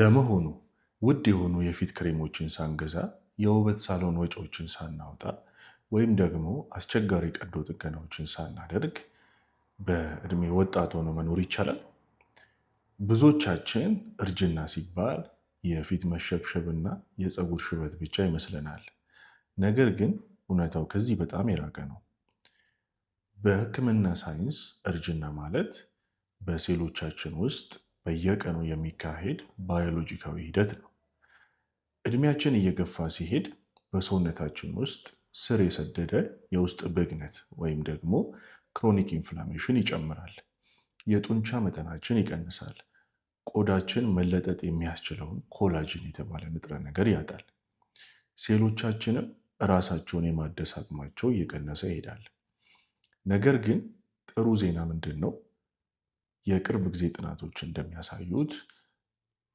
ለመሆኑ ውድ የሆኑ የፊት ክሬሞችን ሳንገዛ፣ የውበት ሳሎን ወጪዎችን ሳናወጣ ወይም ደግሞ አስቸጋሪ ቀዶ ጥገናዎችን ሳናደርግ በእድሜ ወጣት ሆኖ መኖር ይቻላል? ብዙዎቻችን እርጅና ሲባል የፊት መሸብሸብና የፀጉር ሽበት ብቻ ይመስለናል። ነገር ግን እውነታው ከዚህ በጣም የራቀ ነው። በሕክምና ሳይንስ እርጅና ማለት በሴሎቻችን ውስጥ በየቀኑ የሚካሄድ ባዮሎጂካዊ ሂደት ነው። እድሜያችን እየገፋ ሲሄድ በሰውነታችን ውስጥ ስር የሰደደ የውስጥ ብግነት ወይም ደግሞ chronic inflammation ይጨምራል። የጡንቻ መጠናችን ይቀንሳል። ቆዳችን መለጠጥ የሚያስችለውን collagen የተባለ ንጥረ ነገር ያጣል። ሴሎቻችንም ራሳቸውን የማደስ አቅማቸው እየቀነሰ ይሄዳል። ነገር ግን ጥሩ ዜና ምንድን ነው? የቅርብ ጊዜ ጥናቶች እንደሚያሳዩት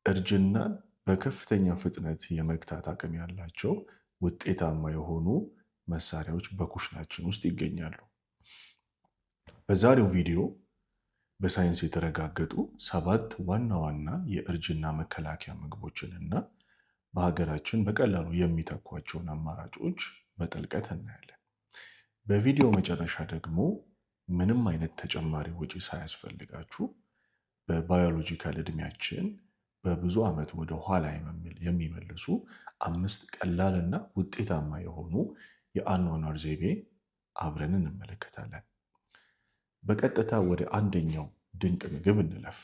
እርጅናን በከፍተኛ ፍጥነት የመግታት አቅም ያላቸው ውጤታማ የሆኑ መሳሪያዎች በኩሽናችን ውስጥ ይገኛሉ። በዛሬው ቪዲዮ በሳይንስ የተረጋገጡ 7 ዋና ዋና የእርጅና መከላከያ ምግቦችን እና በሀገራችን በቀላሉ የሚተኳቸውን አማራጮች በጥልቀት እናያለን። በቪዲዮ መጨረሻ ደግሞ ምንም አይነት ተጨማሪ ወጪ ሳያስፈልጋችሁ በ biological እድሜያችን በብዙ ዓመት ወደ ኋላ የሚመልሱ 5 ቀላልና ውጤታማ የሆኑ የአኗኗር ዘይቤ አብረን እንመለከታለን። በቀጥታ ወደ አንደኛው ድንቅ ምግብ እንለፍ።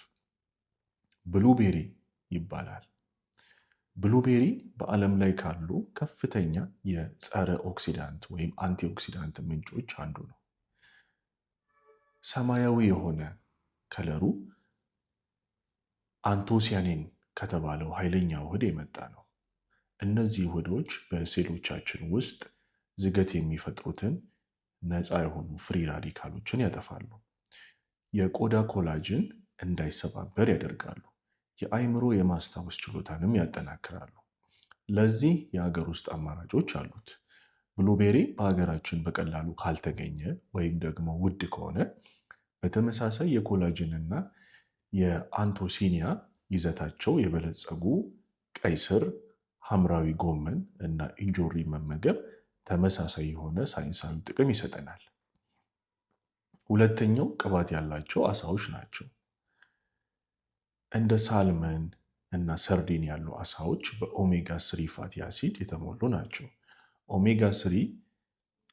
Blueberry ይባላል። Blueberry በዓለም ላይ ካሉ ከፍተኛ የጸረ oxidant ወይም antioxidant ምንጮች አንዱ ነው። ሰማያዊ የሆነ color ኡ anthocyanin ከተባለው ኃይለኛ ውህድ የመጣ ነው። እነዚህ ውህዶች በሴሎቻችን ውስጥ ዝገት የሚፈጥሩትን ነፃ የሆኑ free radical ኦችን ያጠፋሉ። የቆዳ collagen እንዳይሰባበር ያደርጋሉ። የአእምሮ የማስታወስ ችሎታንም ያጠናክራሉ። ለዚህ የሀገር ውስጥ አማራጮች አሉት። Blueberry በሀገራችን በቀላሉ ካልተገኘ ወይም ደግሞ ውድ ከሆነ በተመሳሳይ የ collagen እና የ anthocyanin ይዘታቸው የበለጸጉ ቀይ ስር፣ ሐምራዊ ጎመን እና እንጆሪ መመገብ ተመሳሳይ የሆነ ሳይንሳዊ ጥቅም ይሰጠናል። ሁለተኛው ቅባት ያላቸው አሳዎች ናቸው። እንደ salmon እና ሰርዲን ያሉ አሳዎች በ omega 3 fatty acid የተሞሉ ናቸው። ኦሜጋ 3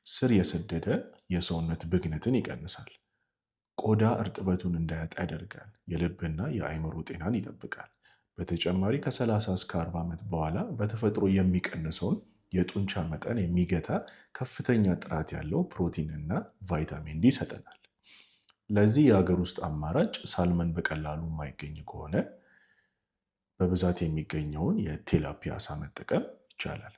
ስር የሰደደ የሰውነት ብግነትን ይቀንሳል። ቆዳ እርጥበቱን እንዳያጣ ያደርጋል። የልብና የአእምሮ ጤናን ይጠብቃል። በተጨማሪ ከ30 እስከ 40 ዓመት በኋላ በተፈጥሮ የሚቀንሰውን የጡንቻ መጠን የሚገታ ከፍተኛ ጥራት ያለው ፕሮቲን እና ቫይታሚን ዲ ይሰጠናል። ለዚህ የሀገር ውስጥ አማራጭ salmon በቀላሉ የማይገኝ ከሆነ በብዛት የሚገኘውን የ tilapia አሳ መጠቀም ይቻላል።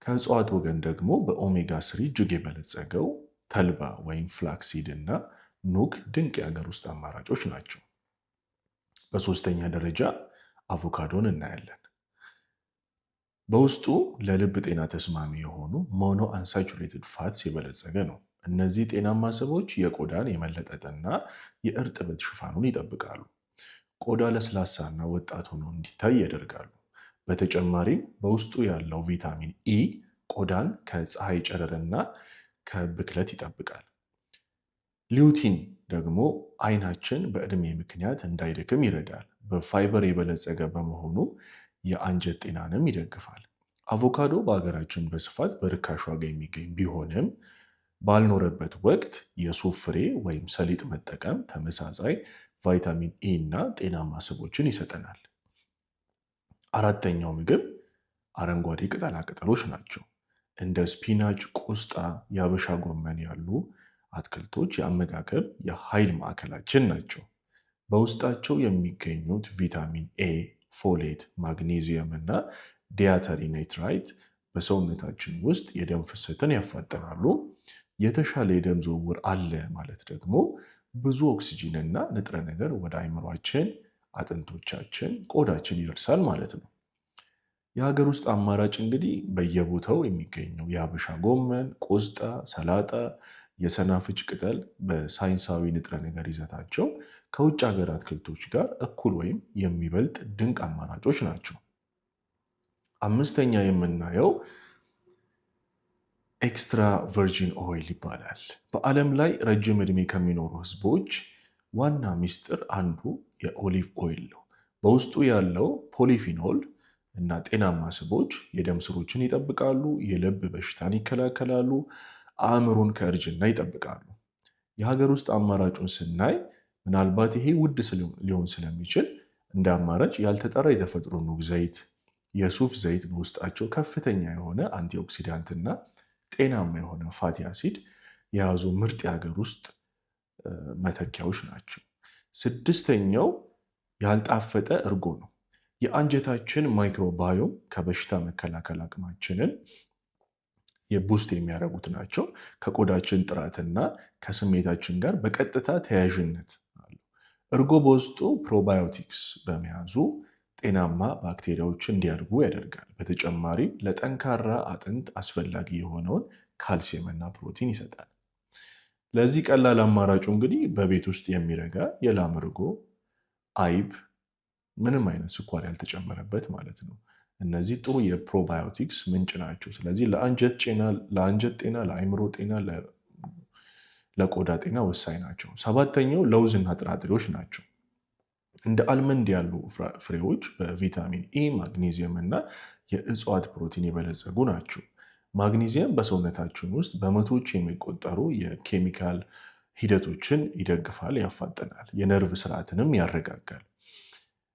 ከእጽዋት ወገን ደግሞ በ omega 3 እጅግ የበለጸገው ተልባ ወይም flaxseed እና ኑግ ድንቅ የሀገር ውስጥ አማራጮች ናቸው። በሶስተኛ ደረጃ አቮካዶን እናያለን። በውስጡ ለልብ ጤና ተስማሚ የሆኑ monounsaturated fats የበለጸገ ነው። እነዚህ ጤናማ ስቦች የቆዳን የመለጠጥና የእርጥበት ሽፋኑን ይጠብቃሉ። ቆዳ ለስላሳና ወጣት ሆኖ እንዲታይ ያደርጋሉ። በተጨማሪም በውስጡ ያለው ቪታሚን ኢ ቆዳን ከፀሐይ ጨረርና ከብክለት ይጠብቃል። Lutein ደግሞ አይናችን በእድሜ ምክንያት እንዳይደክም ይረዳል። በፋይበር የበለጸገ በመሆኑ የአንጀት ጤናንም ይደግፋል። አቮካዶ በሀገራችን በስፋት በርካሽ ዋጋ የሚገኝ ቢሆንም ባልኖረበት ወቅት የሱፍ ፍሬ ወይም ሰሊጥ መጠቀም ተመሳሳይ ቫይታሚን ኤ እና ጤናማ ስቦችን ይሰጠናል። አራተኛው ምግብ አረንጓዴ ቅጠላ ቅጠሎች ናቸው። እንደ spinach፣ ቆስጣ፣ የአበሻ ጎመን ያሉ አትክልቶች የአመጋገብ የኃይል ማዕከላችን ናቸው። በውስጣቸው የሚገኙት ቪታሚን ኤ፣ folate፣ ማግኔዚየም እና dietary nitrate በሰውነታችን ውስጥ የደም ፍሰትን ያፋጥናሉ። የተሻለ የደም ዝውውር አለ ማለት ደግሞ ብዙ ኦክሲጂን እና ንጥረ ነገር ወደ አይምሯችን፣ አጥንቶቻችን፣ ቆዳችን ይደርሳል ማለት ነው። የሀገር ውስጥ አማራጭ እንግዲህ በየቦታው የሚገኘው የሀበሻ ጎመን፣ ቆስጣ፣ ሰላጣ፣ የሰናፍጭ ቅጠል በሳይንሳዊ ንጥረ ነገር ይዘታቸው ከውጭ ሀገር አትክልቶች ጋር እኩል ወይም የሚበልጥ ድንቅ አማራጮች ናቸው። አምስተኛ የምናየው extra virgin oil ይባላል። በዓለም ላይ ረጅም ዕድሜ ከሚኖሩ ህዝቦች ዋና ሚስጥር አንዱ የ olive oil ነው። በውስጡ ያለው polyphenol እና ጤናማ ስቦች የደም ስሮችን ይጠብቃሉ፣ የልብ በሽታን ይከላከላሉ፣ አእምሮን ከእርጅና ይጠብቃሉ። የሀገር ውስጥ አማራጩን ስናይ ምናልባት ይሄ ውድ ሊሆን ስለሚችል እንደ አማራጭ ያልተጣራ የተፈጥሮ ኑግ ዘይት፣ የሱፍ ዘይት በውስጣቸው ከፍተኛ የሆነ antioxidant እና ጤናማ የሆነ fatty acid የያዙ ምርጥ የሀገር ውስጥ መተኪያዎች ናቸው። ስድስተኛው ያልጣፈጠ እርጎ ነው። የአንጀታችን microbiome ከበሽታ መከላከል አቅማችንን የ boost የሚያደርጉት ናቸው። ከቆዳችን ጥራትና ከስሜታችን ጋር በቀጥታ ተያያዥነት አለው። እርጎ በውስጡ probiotics በመያዙ ጤናማ ባክቴሪያዎች እንዲያድጉ ያደርጋል። በተጨማሪም ለጠንካራ አጥንት አስፈላጊ የሆነውን ካልሲየም እና ፕሮቲን ይሰጣል። ለዚህ ቀላል አማራጩ እንግዲህ በቤት ውስጥ የሚረጋ የላም እርጎ፣ አይብ፣ ምንም አይነት ስኳር ያልተጨመረበት ማለት ነው። እነዚህ ጥሩ የ probiotics ምንጭ ናቸው። ስለዚህ ለአንጀት ጤና፣ ለአይምሮ ጤና፣ ለቆዳ ጤና ወሳኝ ናቸው። ሰባተኛው ለውዝና ጥራጥሬዎች ናቸው። እንደ almond ያሉ ፍሬዎች በቪታሚን ኢ፣ ማግኔዚየም እና የእጽዋት ፕሮቲን የበለጸጉ ናቸው። ማግኔዚየም በሰውነታችን ውስጥ በመቶዎች የሚቆጠሩ የኬሚካል ሂደቶችን ይደግፋል፣ ያፋጥናል፣ የነርቭ ስርዓትንም ያረጋጋል።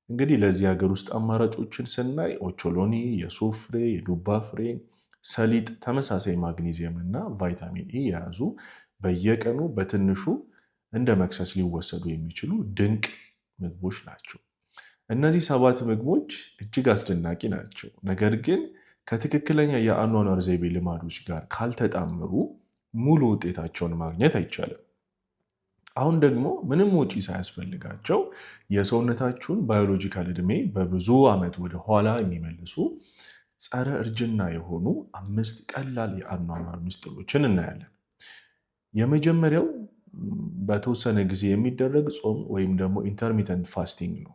እንግዲህ ለዚህ ሀገር ውስጥ አማራጮችን ስናይ ኦቾሎኒ፣ የሱፍ ፍሬ፣ የዱባ ፍሬ፣ ሰሊጥ ተመሳሳይ ማግኔዚየም እና ቫይታሚን ኢ የያዙ በየቀኑ በትንሹ እንደ መክሰስ ሊወሰዱ የሚችሉ ድንቅ ምግቦች ናቸው። እነዚህ ሰባት ምግቦች እጅግ አስደናቂ ናቸው። ነገር ግን ከትክክለኛ የአኗኗር ዘይቤ ልማዶች ጋር ካልተጣመሩ ሙሉ ውጤታቸውን ማግኘት አይቻልም። አሁን ደግሞ ምንም ወጪ ሳያስፈልጋቸው የሰውነታችሁን biological ዕድሜ በብዙ ዓመት ወደ ኋላ የሚመልሱ ጸረ እርጅና የሆኑ አምስት ቀላል የአኗኗር ምስጢሮችን እናያለን። የመጀመሪያው በተወሰነ ጊዜ የሚደረግ ጾም ወይም ደግሞ intermittent fasting ነው።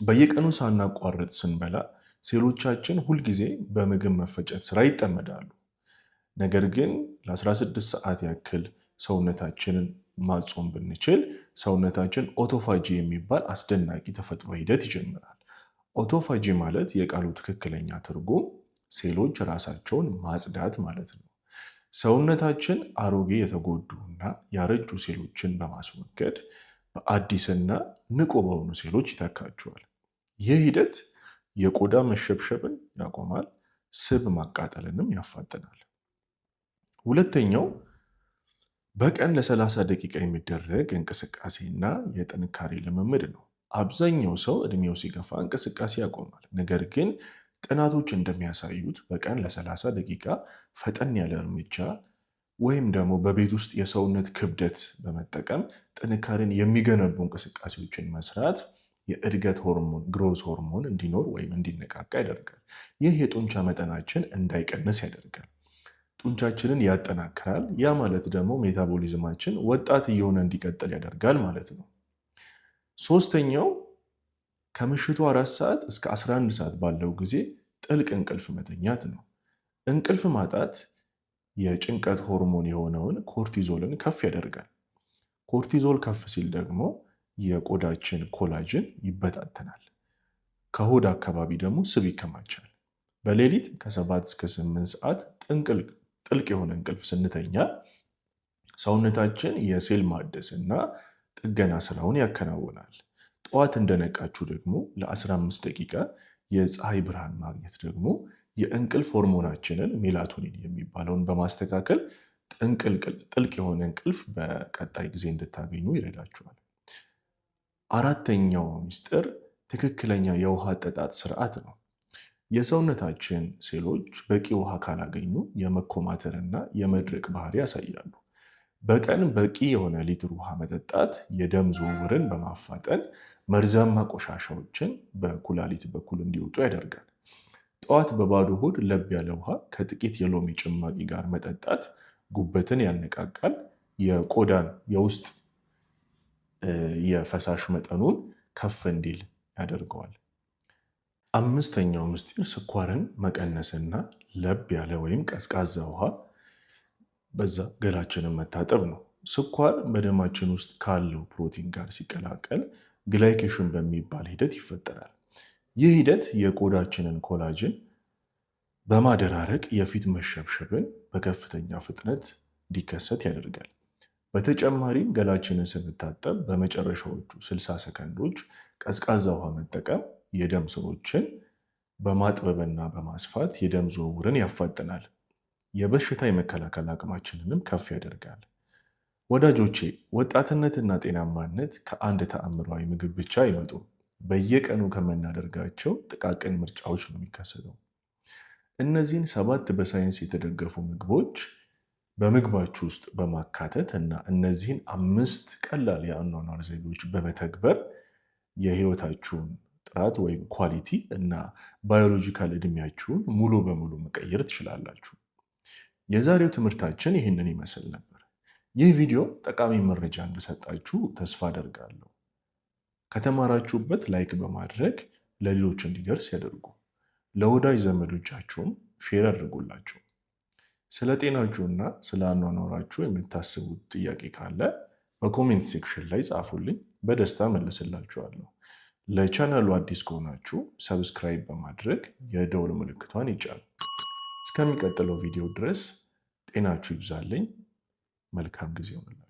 በየቀኑ ሳናቋርጥ ስንበላ ሴሎቻችን ሁልጊዜ በምግብ መፈጨት ስራ ይጠመዳሉ። ነገር ግን ለ16 ሰዓት ያክል ሰውነታችንን ማጾም ብንችል ሰውነታችን autophagy የሚባል አስደናቂ ተፈጥሮ ሂደት ይጀምራል። autophagy ማለት የቃሉ ትክክለኛ ትርጉም ሴሎች ራሳቸውን ማጽዳት ማለት ነው። ሰውነታችን አሮጌ የተጎዱ እና ያረጁ ሴሎችን በማስወገድ በአዲስና ንቁ በሆኑ ሴሎች ይተካቸዋል። ይህ ሂደት የቆዳ መሸብሸብን ያቆማል፣ ስብ ማቃጠልንም ያፋጥናል። ሁለተኛው በቀን ለ30 ደቂቃ የሚደረግ እንቅስቃሴና የጥንካሬ ልምምድ ነው። አብዛኛው ሰው እድሜው ሲገፋ እንቅስቃሴ ያቆማል። ነገር ግን ጥናቶች እንደሚያሳዩት በቀን ለ30 ደቂቃ ፈጠን ያለ እርምጃ ወይም ደግሞ በቤት ውስጥ የሰውነት ክብደት በመጠቀም ጥንካሬን የሚገነቡ እንቅስቃሴዎችን መስራት የእድገት ሆርሞን growth hormone እንዲኖር ወይም እንዲነቃቃ ያደርጋል። ይህ የጡንቻ መጠናችን እንዳይቀንስ ያደርጋል። ጡንቻችንን ያጠናክራል። ያ ማለት ደግሞ metabolism ኣችን ወጣት እየሆነ እንዲቀጥል ያደርጋል ማለት ነው። ሶስተኛው ከምሽቱ 4 ሰዓት እስከ 11 ሰዓት ባለው ጊዜ ጥልቅ እንቅልፍ መተኛት ነው። እንቅልፍ ማጣት የጭንቀት ሆርሞን የሆነውን cortisol ን ከፍ ያደርጋል። cortisol ከፍ ሲል ደግሞ የቆዳችን collagen ይበታተናል። ከሆድ አካባቢ ደግሞ ስብ ይከማቻል። በሌሊት ከ7 እስከ 8 ሰዓት ጥልቅ የሆነ እንቅልፍ ስንተኛ ሰውነታችን የሴል ማደስ እና ጥገና ስራውን ያከናውናል። ጠዋት እንደነቃችሁ ደግሞ ለ15 ደቂቃ የፀሐይ ብርሃን ማግኘት ደግሞ የእንቅልፍ ሆርሞናችንን ሜላቶኒን የሚባለውን በማስተካከል ጥልቅ የሆነ እንቅልፍ በቀጣይ ጊዜ እንድታገኙ ይረዳችኋል። አራተኛው ሚስጥር ትክክለኛ የውሃ አጠጣጥ ስርዓት ነው። የሰውነታችን ሴሎች በቂ ውሃ ካላገኙ የመኮማተርና የመድረቅ ባህሪ ያሳያሉ። በቀን በቂ የሆነ ሊትር ውሃ መጠጣት የደም ዝውውርን በማፋጠን መርዛማ ቆሻሻዎችን በኩላሊት በኩል እንዲወጡ ያደርጋል። ጠዋት በባዶ ሆድ ለብ ያለ ውሃ ከጥቂት የሎሚ ጭማቂ ጋር መጠጣት ጉበትን ያነቃቃል፣ የቆዳን የውስጥ የፈሳሽ መጠኑን ከፍ እንዲል ያደርገዋል። አምስተኛው ምስጢር ስኳርን መቀነስና ለብ ያለ ወይም ቀዝቃዛ ውሃ በዛ ገላችንን መታጠብ ነው። ስኳር በደማችን ውስጥ ካለው ፕሮቲን ጋር ሲቀላቀል glycation በሚባል ሂደት ይፈጠራል። ይህ ሂደት የቆዳችንን collagen በማደራረቅ የፊት መሸብሸብን በከፍተኛ ፍጥነት እንዲከሰት ያደርጋል። በተጨማሪም ገላችንን ስንታጠብ በመጨረሻዎቹ 60 ሰከንዶች ቀዝቃዛ ውሃ መጠቀም የደም ስሮችን በማጥበብና በማስፋት የደም ዝውውርን ያፋጥናል። የበሽታ የመከላከል አቅማችንንም ከፍ ያደርጋል። ወዳጆቼ፣ ወጣትነትና ጤናማነት ከአንድ ተአምራዊ ምግብ ብቻ አይመጡም። በየቀኑ ከምናደርጋቸው ጥቃቅን ምርጫዎች ነው የሚከሰተው። እነዚህን 7 በሳይንስ የተደገፉ ምግቦች በምግባችሁ ውስጥ በማካተት እና እነዚህን 5 ቀላል የአኗኗር ዘይቤዎች በመተግበር የህይወታችሁን ጥራት ወይም quality እና biological እድሜያችሁን ሙሉ በሙሉ መቀየር ትችላላችሁ። የዛሬው ትምህርታችን ይህንን ይመስል ነበር። ይህ ቪዲዮ ጠቃሚ መረጃ እንደሰጣችሁ ተስፋ አደርጋለሁ። ከተማራችሁበት like በማድረግ ለሌሎች እንዲደርስ ያደርጉ። ለወዳጅ ዘመዶቻችሁም share አድርጉላቸው። ስለ ጤናችሁና ስለ አኗኗራችሁ የምታስቡት ጥያቄ ካለ በ comment section ላይ ጻፉልኝ፣ በደስታ መልስላችኋለሁ። ለቻናሉ አዲስ ከሆናችሁ subscribe በማድረግ የደውል ምልክቷን ይጫኑ። እስከሚቀጥለው ቪዲዮ ድረስ ጤናችሁ ይብዛልኝ። መልካም ጊዜ ይሆንላችሁ።